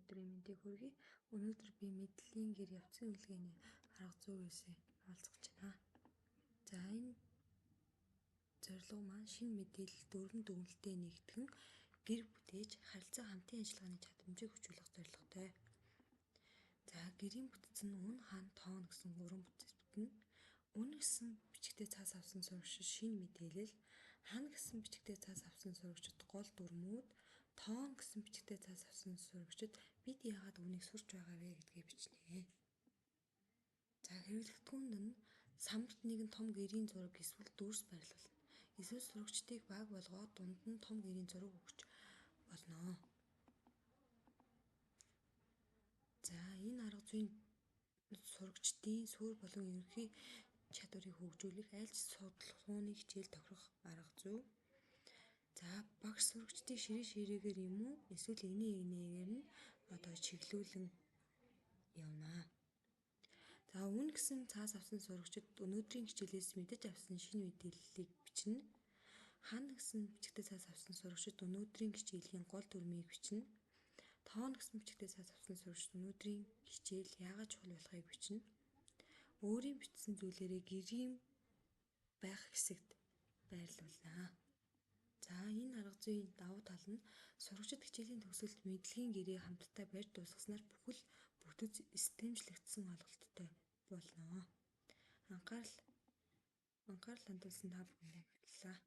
Өдрийн мэндийг хүргэе. Өнөөдөр би мэдлэгийн гэр явцын үнэлгээний арга зүйгээс хуваалцах гэж байна. За, энэ зорилго маань шинэ мэдээлэл дөрвөн дүгнэлтээ нэгтгэн гэр бүтээж харилцаа хамтын ажиллагааны чадамжийг хөгжүүлэх зорилготой. За, гэрийн бүтэц нь үн, хан, тоон гэсэн гурван бүтцээс бүтнэ. Үн гэсэн бичгтээ цаас авсан сурагчид шинэ мэдээлэл, хан гэсэн бичгтээ цаас авсан сурагчид гол дүрмүүд, тоон гэсэн бичгтээ цаас авсан сурагчид бид яагаад үүнийг сурч байгаа вэ гэдгийг бичнэ. За, хэрэглэгдэхүүнд нь самбарт нэгэн том гэрийн зураг эсвэл дүрс байрлуулна. Эсвэл сурагчдыг баг болгоод дунд нь том гэрийн зураг өгч болно. За, энэ арга зүйн сурагчдын суурь болон ерөнхий чадварыг хөгжүүлэх, айлч судалгууны хичээл тохирох арга зүй. За, багш сурагчдыг ширээ ширээгээр юм уу эсвэл эгнээ эгнээгээр нь одоо чиглүүлэн явна. За, үн гэсэн цаас авсан сурагчид өнөөдрийн хичээлээс мэдэж авсан шинэ мэдээллийг бичнэ. Хан гэсэн бичгтээ цаас авсан сурагчид өнөөдрийн хичээлийн гол дүрмийг бичнэ. Тоон гэсэн бичгтээ цаас авсан сурагчид өнөөдрийн хичээл яагаад чухал болохыг бичнэ. Өөрийн бичсэн зүйлээрээ гэрийн байх хэсэгт байрлуулна. За, энэ арга зүйн давуу тал нь сурагчид хичээлийн төгсгөлд мэдлэгийн гэрээ хамтдаа барьж дуусгаснаар бүхэл бүтэц системжлэгдсэн ойлголттой болно. Анхаарал хандуулсан та бүхэндээ баярлалаа.